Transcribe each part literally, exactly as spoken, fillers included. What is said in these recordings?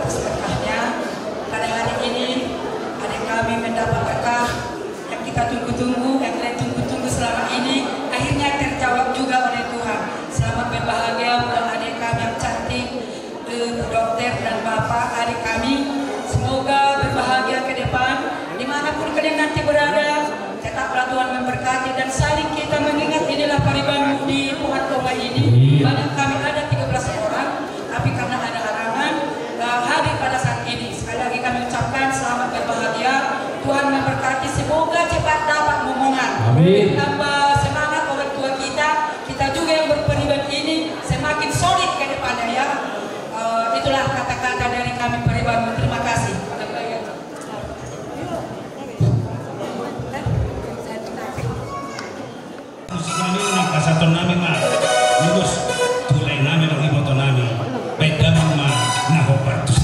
Berkahnya, pada hari ini, adik kami mendapat berkah yang kita tunggu-tunggu, yang kalian tunggu-tunggu selama ini, akhirnya terjawab juga oleh Tuhan. Selamat berbahagia buat adik kami yang cantik, eh, dokter dan bapak adik kami. Semoga berbahagia ke depan, dimanapun kalian nanti berada. Tetaplah Tuhan memberkati dan saling kita mengingat, inilah paribanmu di Puhat Tonga ini. Iya. Banyak kami ada tiga belas orang, tapi karena ada halangan, eh, hadir pada saat ini. Sekali lagi kami ucapkan selamat berbahagia. Tuhan memberkati, semoga cepat dapat momongan. Amin. Tambah semangat orang tua kita, kita juga yang berpariban ini semakin solid ke depannya ya. Eh, itulah kata-kata dari kami paribanmu. Terima kasih. Tusi nami ma, pasahaton nami ma ulos tu lae nami dohot iboto nami. Baen damang ma na hombar tusi.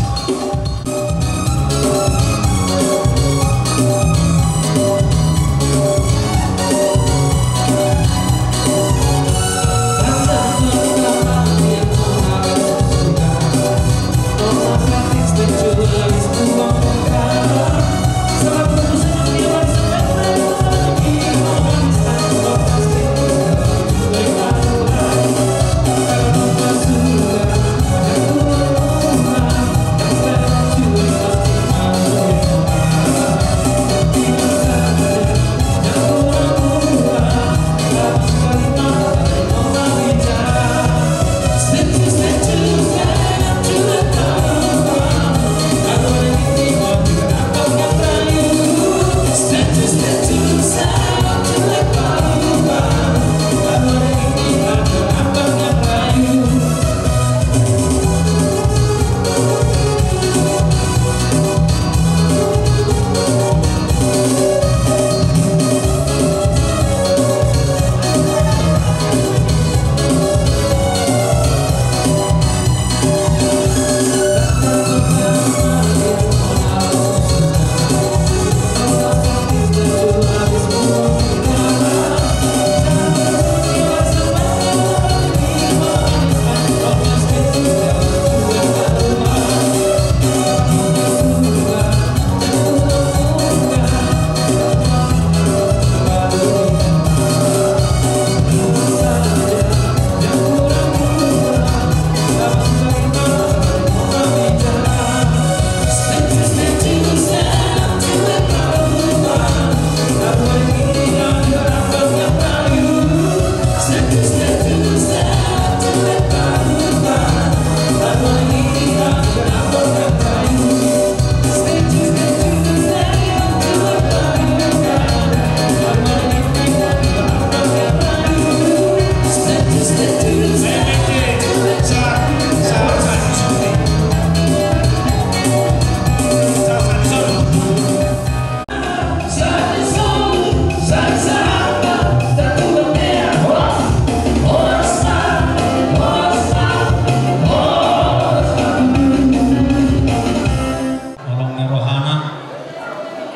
Holong ni rohana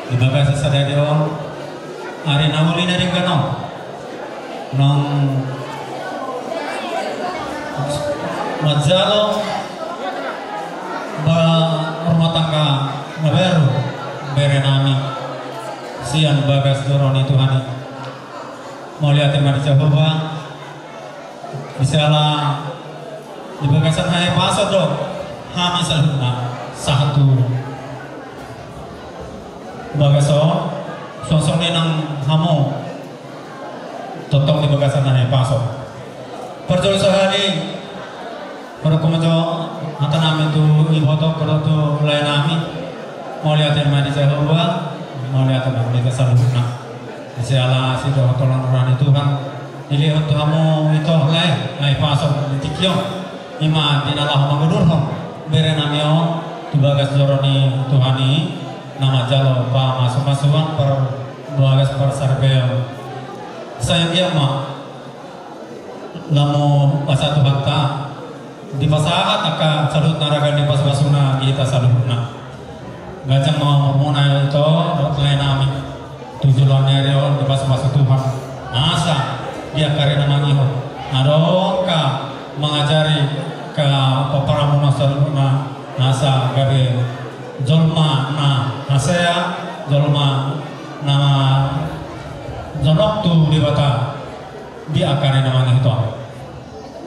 di bagasan sadari on, ari na uli na denggan on, naung manjalo ba rumah tangga na baru bere nami sian bagas joro ni Tuhan i. Mauliate ma di Jahowa. Di siala di bagasan hahipason do hami saluhutna sahat tu bagas on, songon i nang hamu tongtong di bagasan hahipason. Parjolo sahali, parjolo ma jo hata nami tu iboto, parjolo tu lae nami. Mauliate ma di Jahowa, mauliate ma di hita saluhutna. Di siala asi dohot holong ni roha ni Tuhan dilehon tu hamu ito lae, hahipason di tingki on. I ma di na laho mangudurhon bere nami on tu bagas joro ni Tuhan i, na manjalo pamasumasuon, par bagas parsaripeon. Sai anggiat ma lamu basa Tuhanta dipasahat angka saluhut na ragam ni pasupasu na di hita saluhutna. Ganjang ma umurmuna ito dohot lae nami tu joloan ni ari on, dipasupasu Tuhan asa di angka ari na mangihut adong angka mangajari angka pomparanmuna saluhutna. Asa gabe jolma na hasea, jolma na jonok tu Debata di angka ari na mangihut on.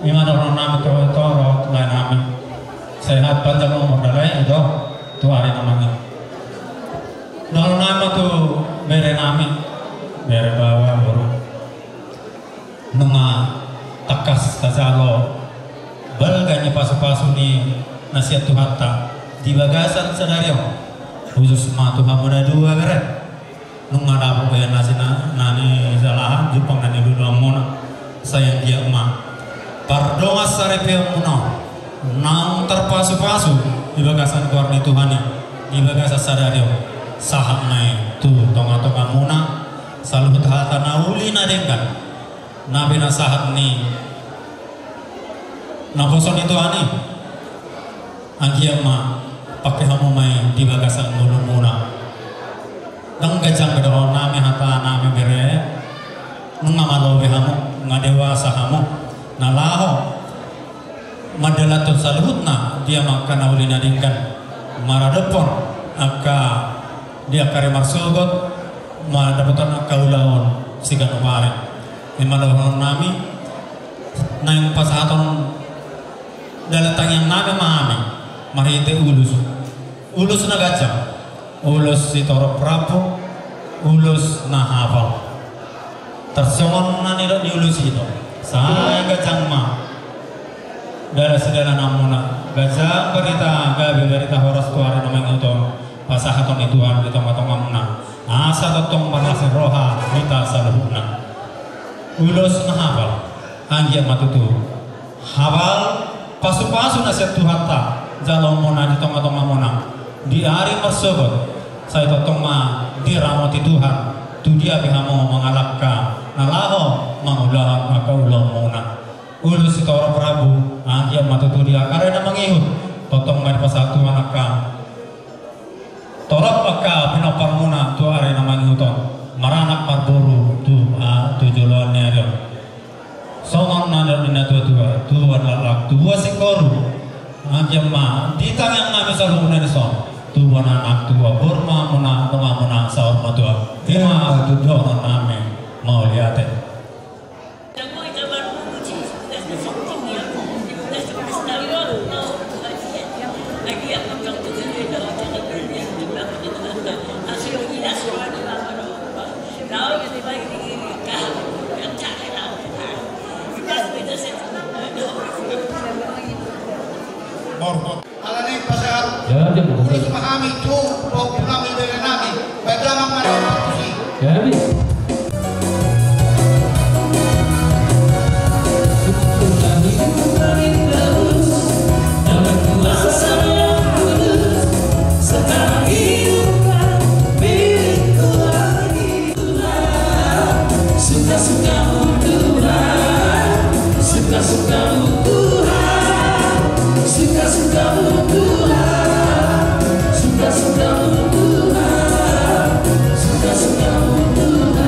I ma dohonon nami tu, tu lae nami. Sehat panjang umur da lae i do tu ari na mangihut. Dohonon nami ma tu bere nami, bere, baoa, boru. Nunga tangkas tajalo balga ni pasupasu ni na sian Tuhanta di bagasan sadari on. Husus ma tu hamu na dua, bere. Nunga dapot be na sina na nijalahan, jumpang na niluluanmuna. Sai anggiat ma pardongansaripeonmuna naung tarpasupasu di bagasan goar ni Tuhan i di bagasan sadari on, sahat ma i tu tongatongamuna saluhut hata na uli na denggan na pinasahat ni naposo ni Tuhan i. Anggiat ma pangke hamu ma i di bagasan ngolumuna. Ndang ganjang be dohonon nami, hata nami, bere. Nunga malo be hamu, nunga dewasa hamu na laho mandalanhon saluhutna di angka na uli na denggan maradophon angka di angka ari marsogot, mandapothon angka ulaon siganup ari. I ma dohonon nami, naeng pasahathon dalan tangiang nami ma hami marhite ulos. Ulos na ganjang, ulos sitorop rambu, ulos na hapal. Tarsongon na nidok ni ulos i do, sai ganjang ma dalan sidalananmuna, ganjang barita, gabe barita horas tu ari na mangihut on, pasahaton ni Tuhan di tongatongamuna. Asa tongtong marlas ni roha hita saluhutna. Ulos na hapal, anggiat ma tutu hapal pasupasu na sian Tuhanta jaloonmuna di tongatongamuna di ari marsogot. Sai tongtong ma diramoti Tuhan tu dia pe hamu mangalangka na laho mangulahon angka ulaonmuna. Ulos sitorop rambu, anggiat ma tutu di angka ari na mangihut tongtong ma dipasahat Tuhan angka torop angka pinomparmuna tu ari na mangihut on, maranak marboru tu, ah, tu joloan ni ari on. Songon na nidok ni natuatua, tubuan laklak, tubuan singkoru. Anggiat ma di tangiang nami saluhutna dison, tubuan anak, tubuan boru ma hamuna, donganmuna saur matua. I ma tutu dohonon nami, mauliate. Ala ni i pasahat ulos ma hami tu pahompu nami, bere nami, baen damang ma na tusi. Suka-sukamu Tuhan, suka-sukamu Tuhan, suka-sukamu Tuhan, suka-sukamu Tuhan, suka-sukamu Tuhan.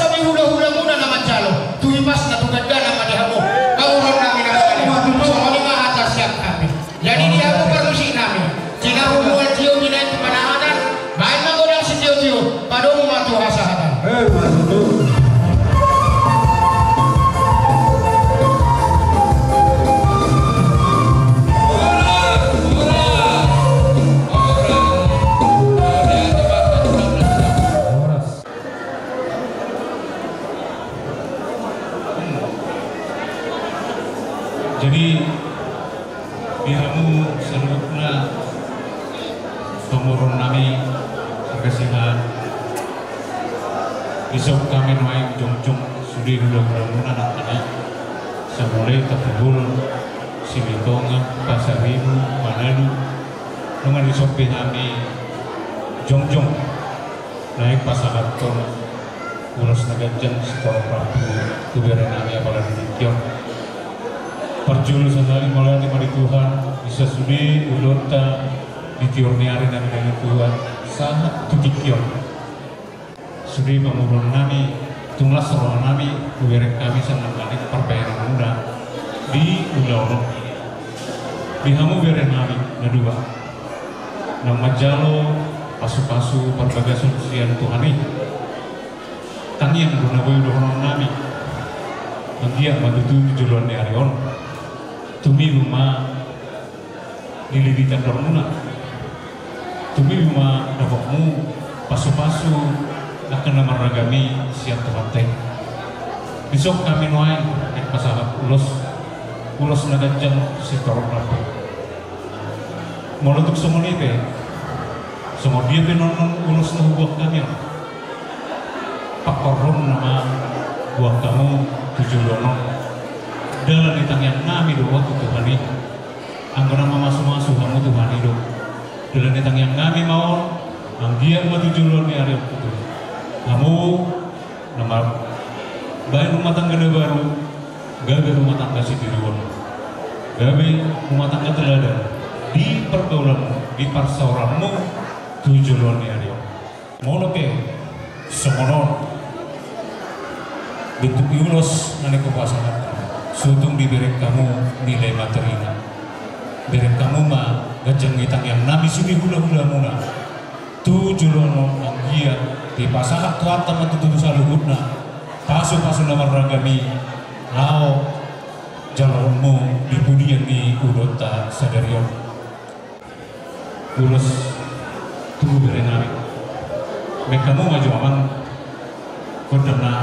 Sahat ma hula-hula muna na manjalo tu hipasna tu gandana ma di hamu. Pamoruon nami na sahali. Songon i ma hata sian hami. Jadi di hamu parmusik nami, tinahu mual tio binaen tu panahatan. Baen ma godang sitio-tio, padomu ma tu hasahatan. Eh, masuk tu. Jadi di hamu saluhutna, pamoruon nami, marga Siahaan. Dison hami nuaeng jongjong sude hula-hula muna nangkaning, sai mulai Tampubolon, Silitonga, Pasaribu, Manalu. Nunga dison pe hami jongjong. Naeng pasahathon ulos na ganjang sitorop rambu tu bere nami apala di tingki on. Parjolo sahali mauliate ma di Tuhan, di sasude ulaonta di tiur ni ari nami na natua sahat tu tingki on. Sude pamoruon nami, tung las roha nami tu bere nami sian nangkaning parbahenan muna di ulaon on. Di hamu bere nami na dua, naung manjalo pasu-pasu parbagason sian Tuhan i. Tangiang do na boi dohonon nami. Anggiat ma tutu tu joloan ni ari on tumibu ma lilibitan dormuna. Tumibu ma dapotmu pasupasu angka na marragam i sian Tuhanta i. Dison hami nuaeng pasahat ulos, ulos na ganjang sitorop rambu. Molo tung songon i pe, songon dia pe nuaeng ulos na hubuat hami on, pangkorhon nama buat hamu tu joloan on. Dalan ni tangiang nami do on tu Tuhan i. Anggo na mamasumasu hamu Tuhan i do. Dalan ni tangiang nami ma on, anggiat ma tu joloan ni ari on tutu hamu na mambahen rumah tangga na baru, gabe rumah tangga sitiruon, gabe rumah tangga teladan di pergaulanmu, di parsaoranmu tu joloan ni ari on. Molo pe songon on bentuk ni ulos na naeng hupasahat, so tung dibereng hamu nilai materina. Bereng hamu ma ganjang ni tangiang nami sian hulamuna tu joloan on, anggiat dipasahat Tuhanta ma tutu saluhutna pasupasu na marragam i laho jaloonmu di pudian ni ulaonta sadari on. Ulos tu bere nami. Baen hamu ma jo amang gondang na.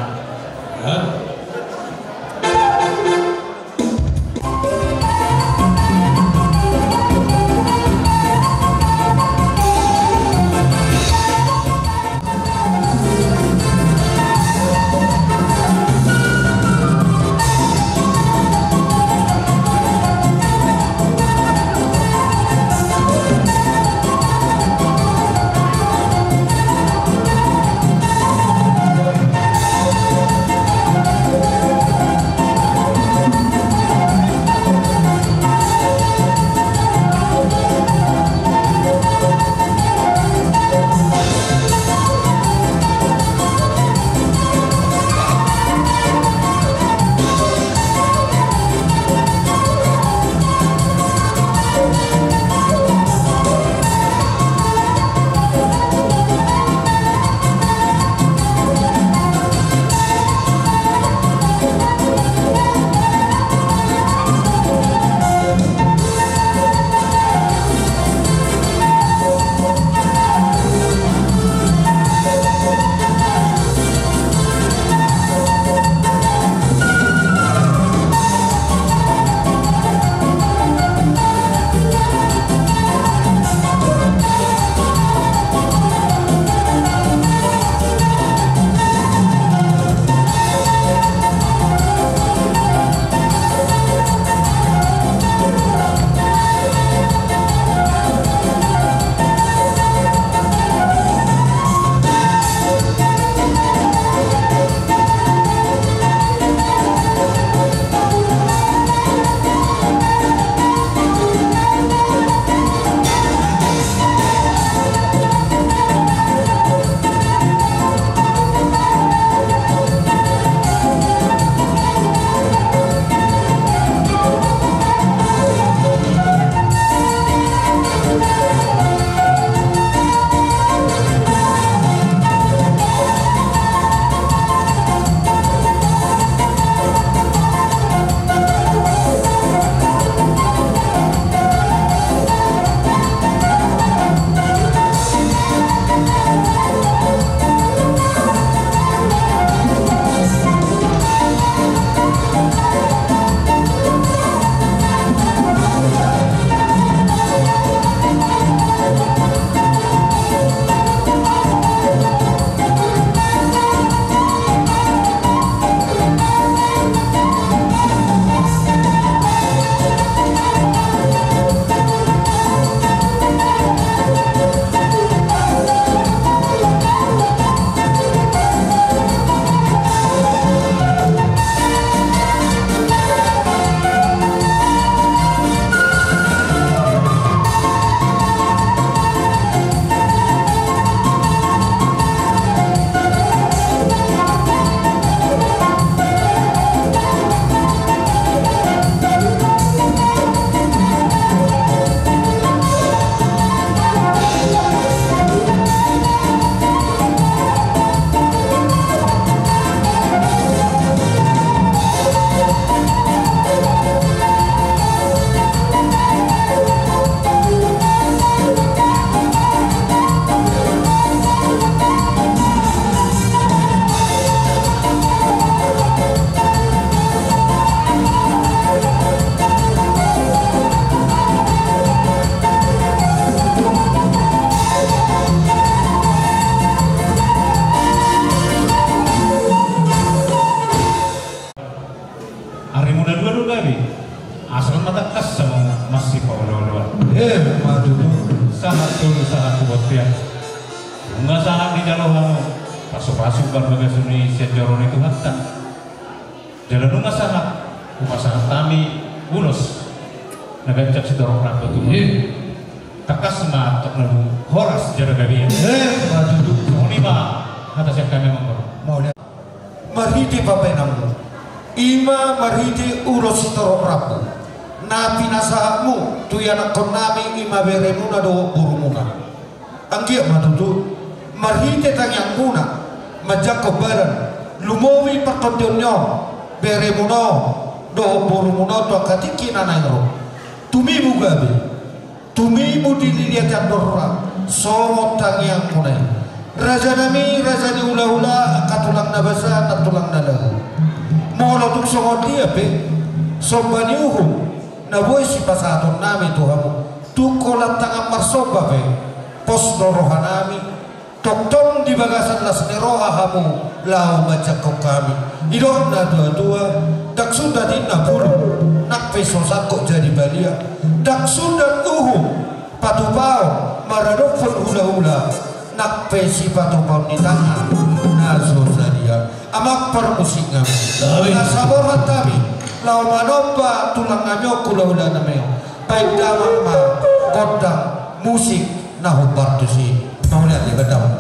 Jalo hamu pasupasu parbagason ni sian joro ni Tuhanta. Jala nunga sahat hupasahat hami ulos na ganjang sitorop rambu tu hamu. Tangkas ma antong na horas jala gabe. Ima tutu. Songon i ma hata sian hami, amang boru. Mauliate. Marhite pambahenanmu, ima marhite ulos sitorop rambu na pinasahatmu tu ianakkonnami, ima beremuna dohot borumuna. Anggiat ma tutu marhite tangiangmuna manjangkon badan, lumobi partondion ni on, beremuna on dohot borumuna on tu angka tingki na naeng ro. Tumibu gabe, tumibu dilili ate andorra songon tangiangmuna i. Rajanami, raja ni hulahula, angka tulang na basa nang tulang na laho. Molo tung songon dia pe somba ni uhum na boi sipasahatonnami tu hamu, tung holan tangan marsomba pe pos do rohanami. Tongtong di bagasan las ni roha hamu laho manjangkon hami. Didok na tuatua, ndang sundat ninna bulung, nang pe so sangkot jadi balian. Ndang sundat uhum patupaon maradophon hulahula, nang pe sipatupaon ni tangan na so sadian. Amang parmusik nami, na saborhat hami laho manomba tulang nami on, hulahula nami on. Baen damang ma gondang musik na hombar tusi. Mauliate, baen damang.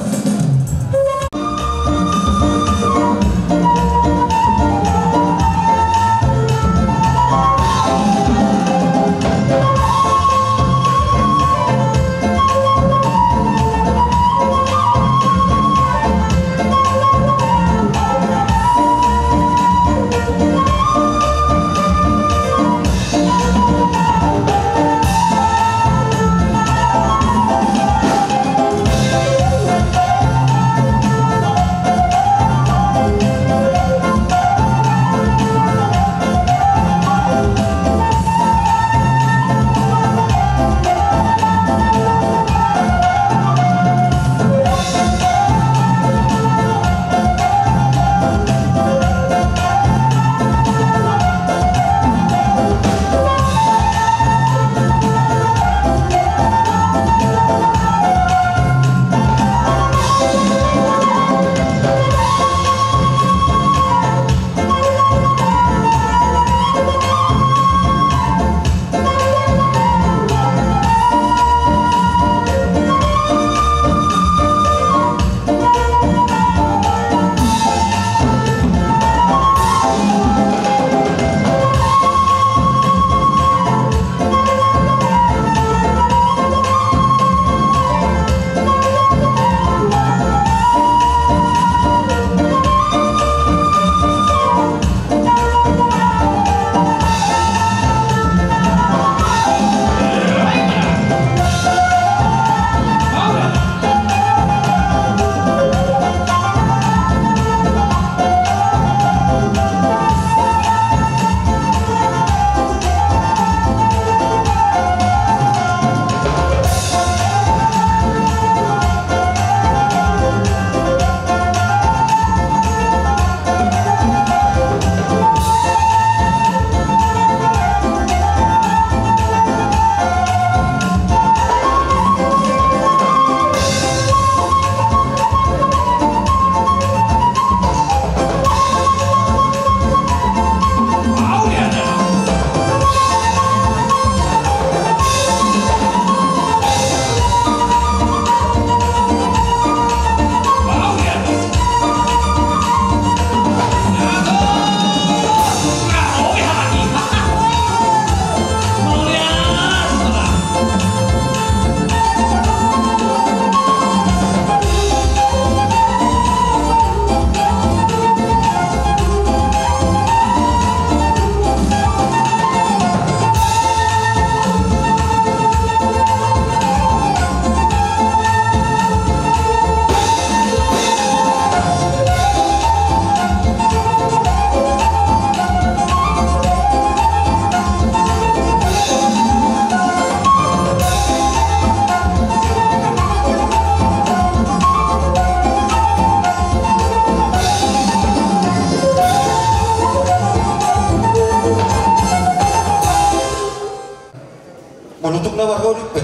Molo tung na marhaha on pe,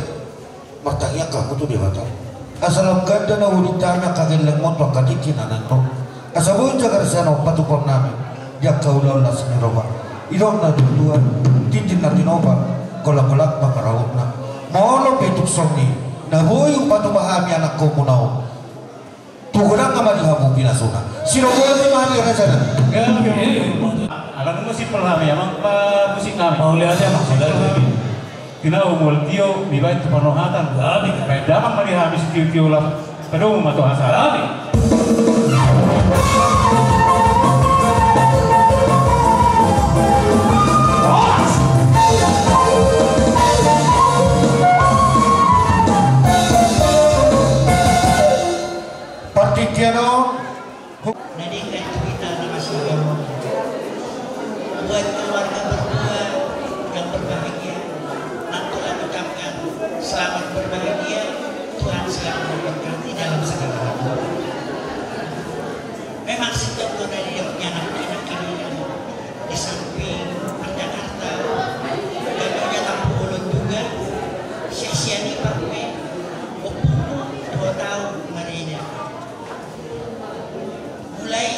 martangiang hamu tu Debata. Asa Ganda na hurita na kagelleng moto angka tingki na nangko. Asa boi jagar sian on patupaon nami di angka ulaon las ni roha. Idok na tuatua, tintin na tinopa, golanggolang pangarahutna. Molo pe tung songon i na boi hupatupa hami anakhonmuna on, tu godang ma di hamu pinasuna. Sirogoon ni ma hami raja na. Ala nunga simpel hami amang pamusik nami. Mauliate amang. Tinau mual tio dibaen tu parrohatan. Baen damang ma di hami sitiotio lam. Padomu ma tu hasara. Partingkian on. Na denggan tu hita na masih jauh. Buat keluarga berdua yang berbahagia, nanti kami ucapkan selamat berbahagia, Tuhan selalu memberkati dalam segala hal. Memang sejak dari dia punya anak-anak ini, di samping Jakarta, dan dia Tampubolon juga, sia-sia ni pakai, ompu dua tahun marina. Mulai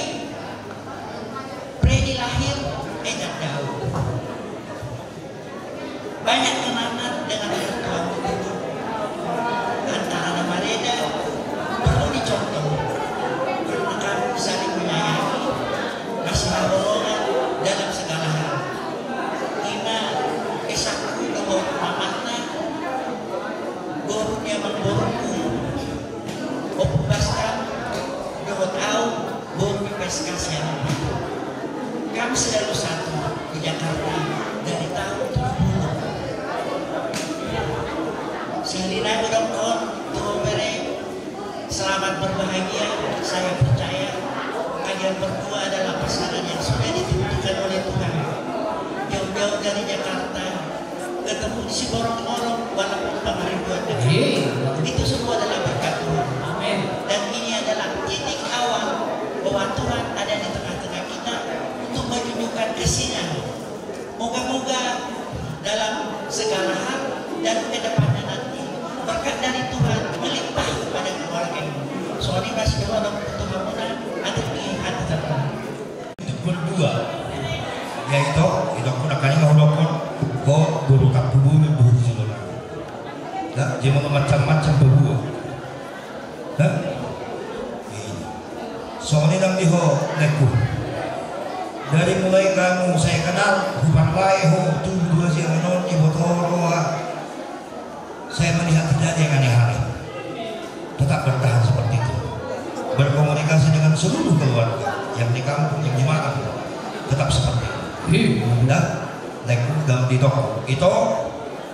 Freddy lahir, enak jauh. Banyak kenangan dengan orang tuamu dulu. Antara na mareda, perlu dicontoh. Karena kamu saling menyayangi, kasih dorongan dalam segala hal. Ima, esakku dohot mamahna, boru ni amangboruku, Ompu Baskam, dohot au, boru ni P S K sian Ompu. Kami selalu satu di Jakarta dari tahun tujuh puluh. Sahali nai hudok on tu ho bere, selamat berbahagia, saya percaya kalian berdua adalah pasangan yang sudah ditentukan oleh Tuhan. Jauh-jauh dari Jakarta, ketemu di Siborongolong, walaupun pangaribuan dekat. Iya. Itu semua adalah berkat Tuhan. Amin. Dan ini adalah titik awal bahwa Tuhan ada di tengah-tengah kita untuk menunjukkan kasih-Nya. Moga-moga dalam segala hal dan ke depannya nanti berkat dari Tuhan melimpah kepada keluarga ini. Soalnya masih doa untuk Tuhan, atur di hati tertentu. Berdua. Ya itu, itu pun akan ingat hudok on. Ho boru Tampubolon, boru Silolang. Nah, dia mau macam-macam berdua. Hah? Iya. Songon i nang di ho, laengku. Dari mulai kamu saya kenal, huparlae ho, tubu tu hasiangan on, diboto ho roha. Saya melihat tidak ada yang aneh-aneh. Tetap bertahan seperti itu. Berkomunikasi dengan seluruh keluarga yang di kampung, yang di mana pun. Tetap seperti itu. Iya. Udah, laengku, dalam di toko. Itu,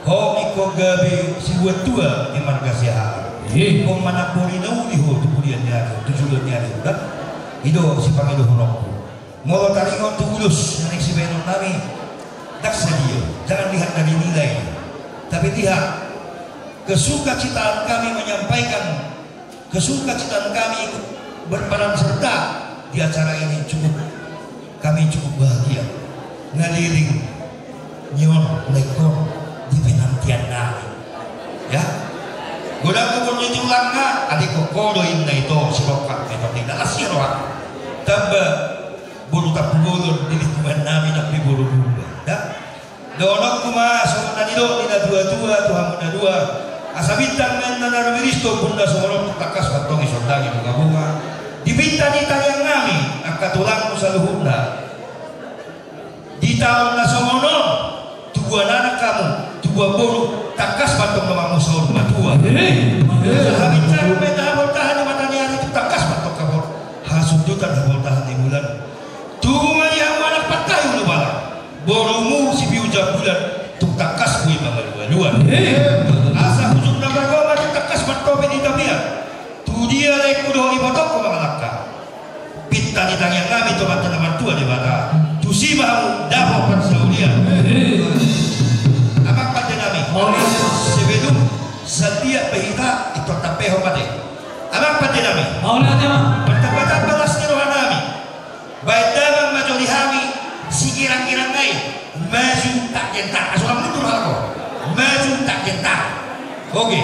ho ingkon gabe sibuat tua di marga Siahaan. Iya. Ingkon manamboli na uli ho tu pudian ni ari, tu joloan ni ari, udah. I do sipangidohononku. Molo taringot tu ulos na naeng sibahenon nami, ndang sadia, jangan lihat dari nilai, tapi lihat kesukacitaan kami menyampaikan, kesukacitaan kami ikut berperan serta di acara ini, cukup, kami cukup bahagia. Ngalilingkon ni on, laengkon, di penantian nami. Ya. Godang umur ni tulangna, adingkon ho do inna ito, sirongkap ni patina, las ni roha. Tamba boru Tampubolon di lingkungan nami, nang pe boru Purba. Ya. Dohononku ma songon na nidok ni na tua-tua tu hamu na dua. Asa bintang ma inna na rumiris tu ombun na songon on, tung tangkas ma antong isondang i bunga-bunga di pinta ni tangiang nami angka tulangmu saluhutna. Di taon na songon on, tubuan anak hamu, tubuan boru, tangkas ma antong na mangusahon matua. Hei. Asa habinsar ma inna haboltahan ni mata ni ari, tung tangkas ma antong hasundutan haboltahan ni bulan. Tubu ma di hamu anak pantahi ulu balang, borumu sipiu jambulan, tung tangkas boi mangalualuan. Hei. Asa hujur na margogo ma, tung tangkas martopi di tapian. Tu dia laengku dohot ibotongku mangalangka, pinta ni tangiang nami tu Amanta na martua Debata, tusi ma hamu dapot parsaulian. Amang pande nami, sebelum sadia pe hita, ingkon tambahon ma ate. Amang pande nami, mauliate ma. Martamba-tamba las ni roha nami. Baen damang ma jo di hami sigirang-girang nai. Maju tak gentar. Asa unang mundur halak on. Maju tak gentar. Oke.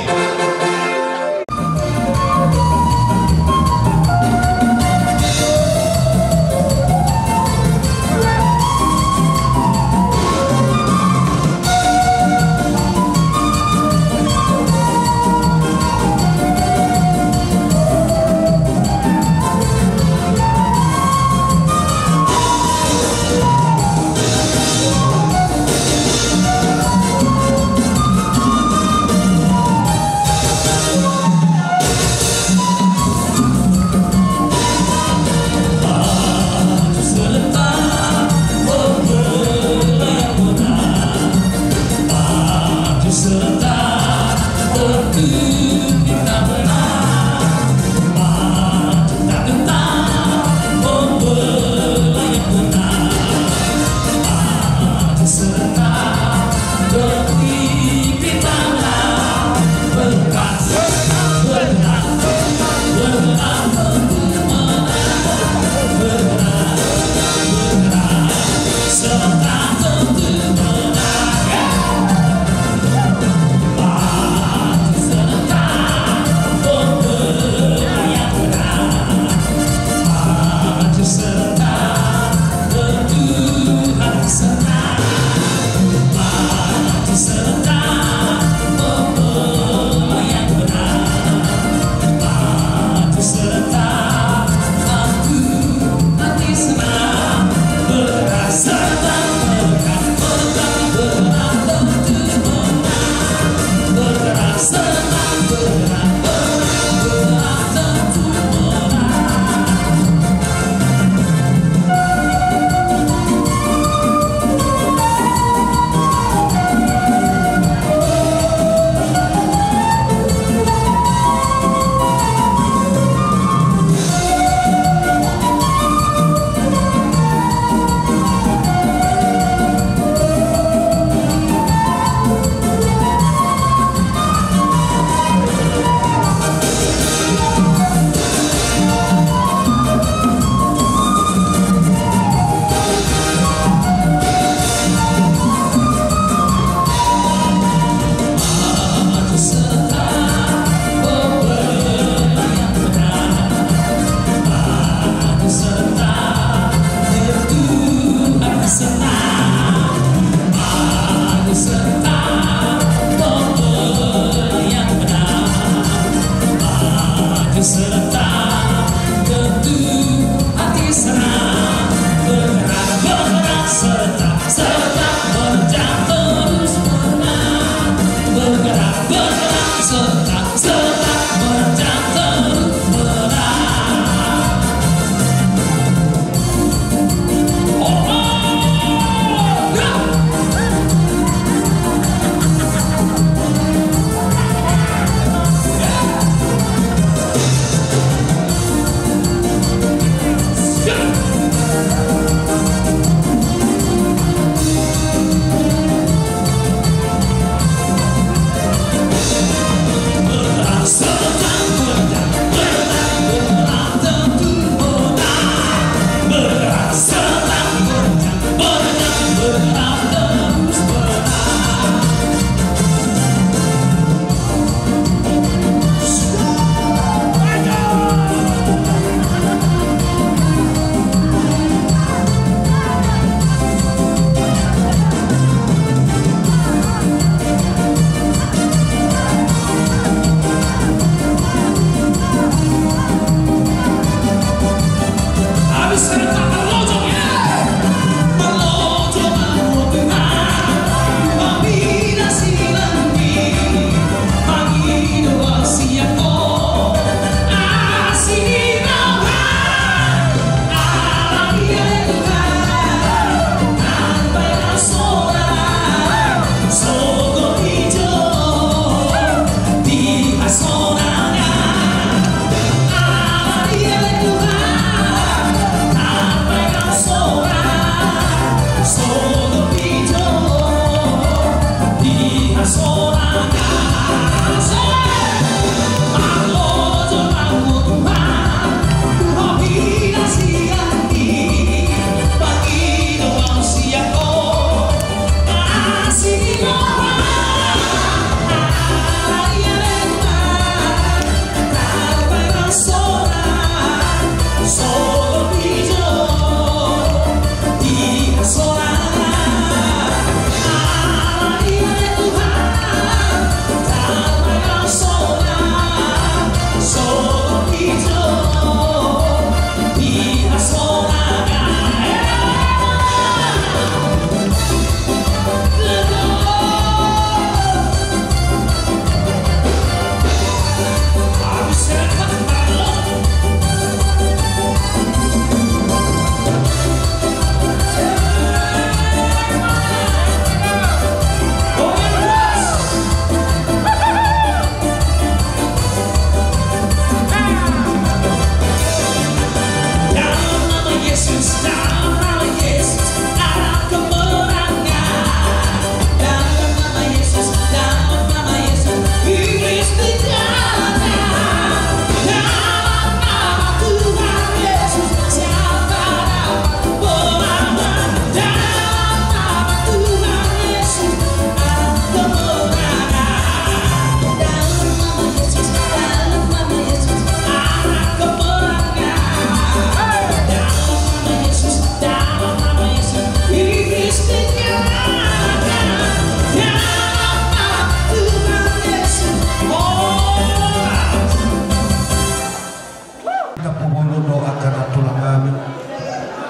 Tapabolon do angka na tulang nami.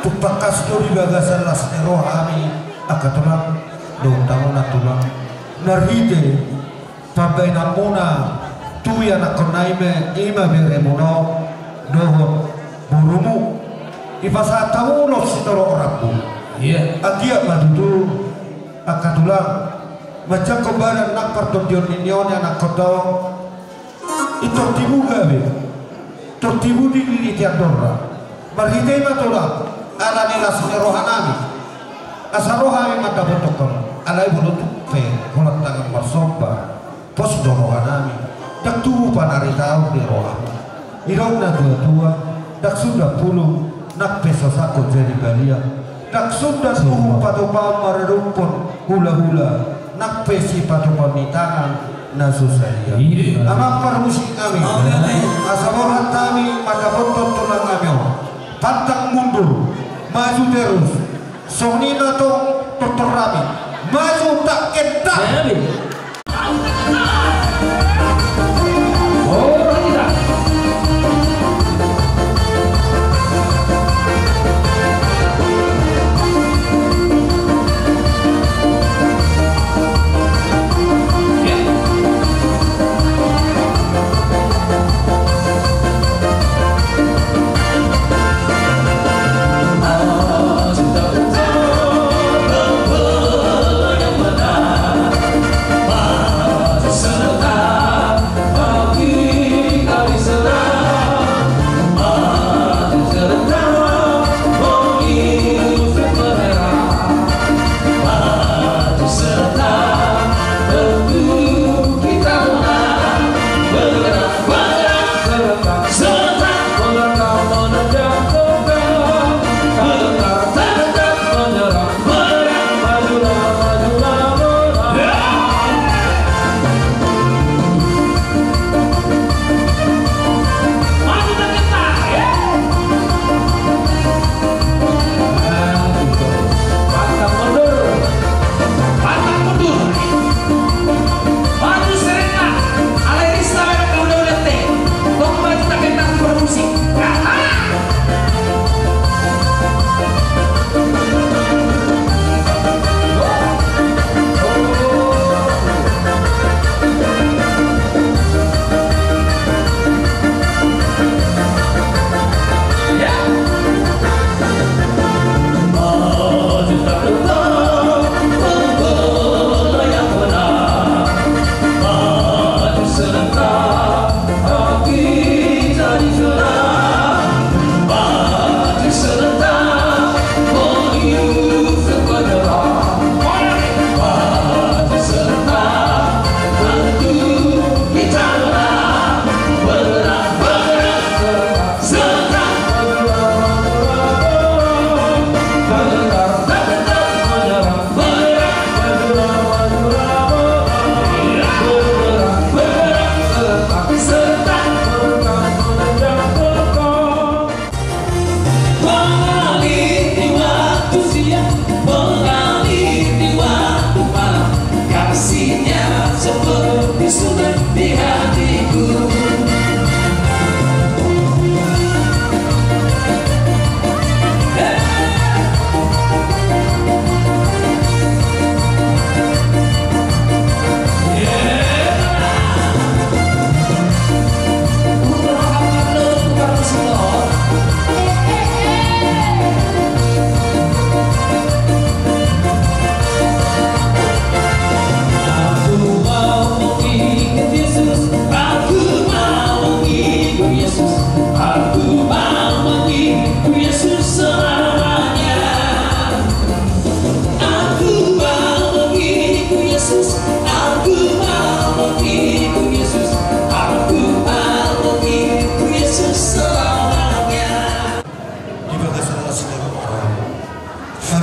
Tung tangkas do di bagasan las ni roha nami angka tulang dohot hamu na tulang. Marhite pambahenanmuna tu ianakhon nami, ima beremuna dohot borumu. Dipasahat hamu ulos sitorop rambu. Iya. Anggiat ma tutu angka tulang manjangkon badan nang partondion ni on ianakhonta on. I tor tibu gabe, tor tibu dililiti andorra. Marhite i ma tulang, ala ni las ni roha nami. Asa ro hami mandapothon hamu. Alai molo tung pe holan tangan marsomba, pos do roha nami. Ndang tubu panaritaon di roha. Didok na tuatua, ndang sundat pulung, nang pe so sangkot jadi balian. Ndang sundat uhum patupaon maradophon hulahula, nang pe sipatupaon ni tangan na so salean. Iya. Amang parmusik nami. Amin. Asa borhat hami mandapothon tulang nami on. Pantang mundur, maju terus. Songon i ma tong tortor nami. Maju tak kendak. Amin. Oh, tidak.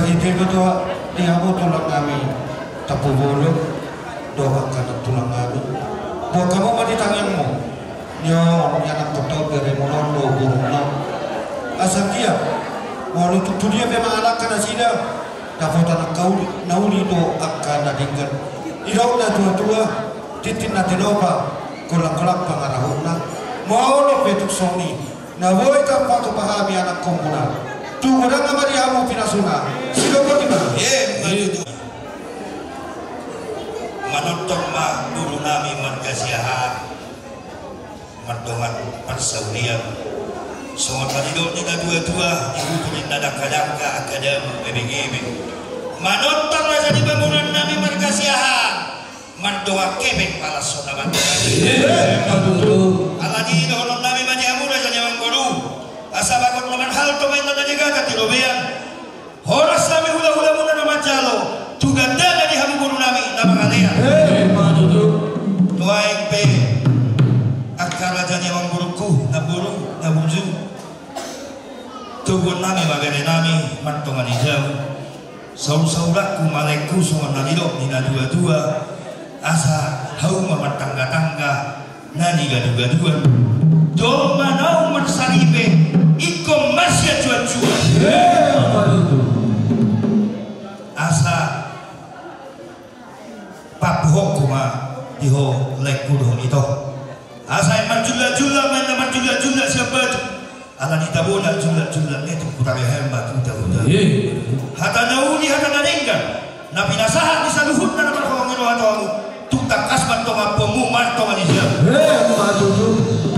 Ite do tuak di hamu tulang nami Tampubolon, dohot angka nantulang nami. Boan hamu ma di tangiangmu. Nio, ni anak kota bere munon do burung na. Asa dia, molo tu dia pe mangalangka nasida, dapotan angka uli, na uli do angka na denggan. Didok natuatua, tintin na tinopa, golanggolang pangarahutna. Molo pe tung songon i, na boi tampatupa hami anakhonmuna. Tung godang ma di hamu pinasuna. Sidok boti ma. Manonton ma boru nami marga Siahaan. Mardongan parsaulian. Songon na nidok ni natuatua, di huta ni na dangkadangka angka dabu bebegebeg. Manonton raja ni bangunan nami marga Siahaan. Mardongan kepeng palas hona mardongan. Alani i dohonon nami ma di hamu raja ni amangboru. Asa bagot na marhalto ma inna na degatan di robean. Horas nami hulahulamuna na manjalo, tu gandana di hamu boru nami na mangalean. Nuaeng pe angka raja ni amangborungku, namboru, nambuju. Toguon nami ma bere nami mardongan i jabu. Saursaurangku ma laengku songon na nidok ni natuatua. Asa hauma martanggatangga na nigadugaduan. Domma naung marsaripe ingkon marsianjuanjuan. Asa pambuhokku ma di ho laengku dohot ito. Asa i marjullakjullak ma inna marjullakjullak sian batu. Alani tabo na jullakjullak ni tung hutariahen ma tu tahuta. Hata na uli hata na denggan na pinasahat ni saluhutna na marhongiro hata hamu. Tung tangkas ma tong ampumu martonga ni jam.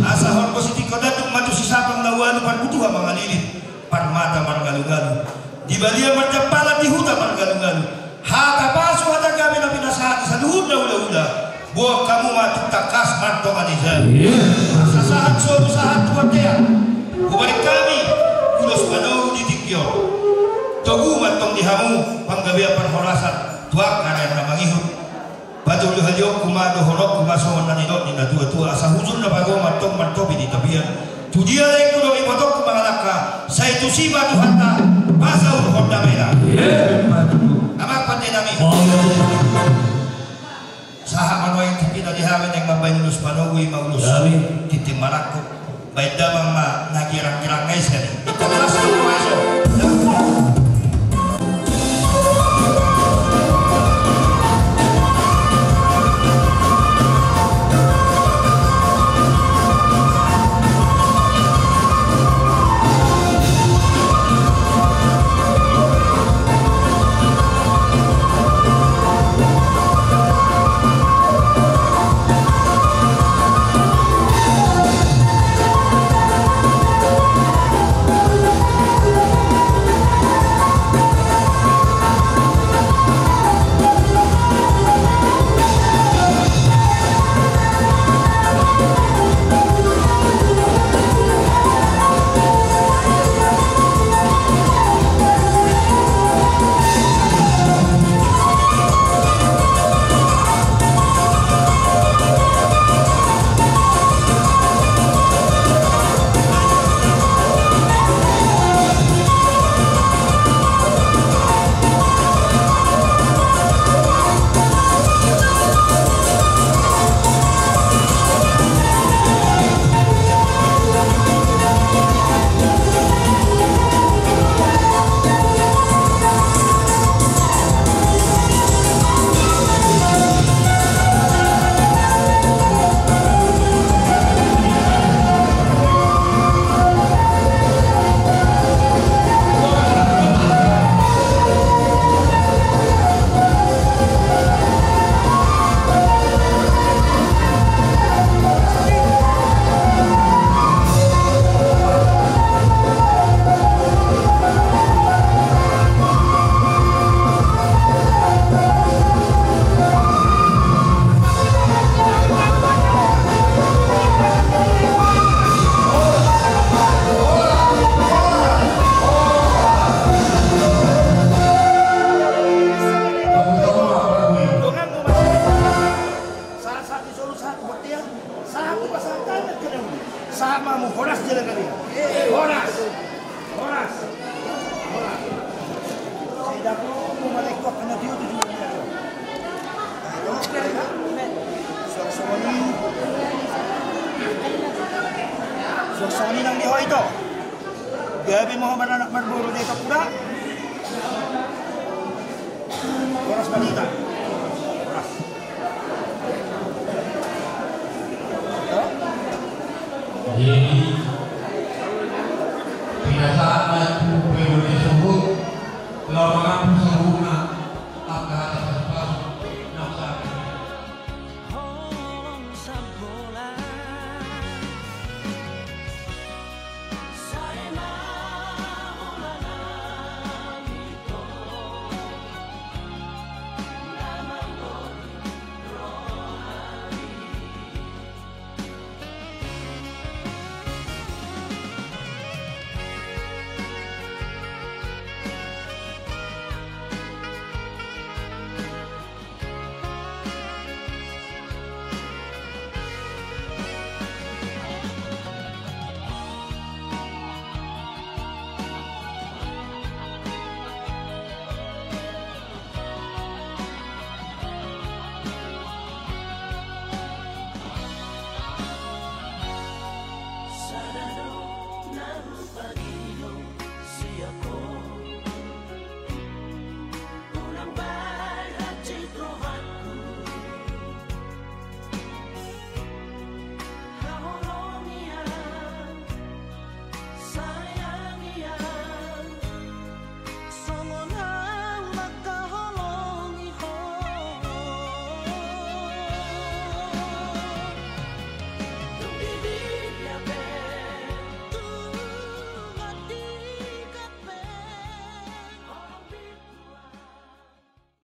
Asa horbo sitingko danduk ma tu sisapang na ualu parbutuha mangalilit. Parmata margalugalu. Di balian marjampalan di huta margalugalu. Hata pasu hata gabe na pinasahat ni saluhutna hulahula. Boan hamu ma tung tangkas martonga ni jam. Asa sahat solu sahat tu bontean. Hubaen hami ulos manogu di tingki on. Togu ma tong di hamu panggabean parhorasan tu angka na mangihut. Patolu halionku ma dohononku ma songon na nidok ni natuatua asa hujur na pago ma tong martopi di tapian. Tu dia laengku dohot ibotongku mangalangka sai tusi ma Tuhanta pasaulhon damena. Amang pande nami. Sahat ma nuaeng tingkina di hami naeng mambaen ulos manogu i ma ulos tintin marangkup. Baen damang ma na giranggirangnga i sian i. Ito kelas ma nuaeng so. Dapot, mau balik kok, kena dia tujuh. Suang songon i. Suang songon i nang di ho ito. Gabe ma ho maranak marboru di atas kuda. Horas ma di hita.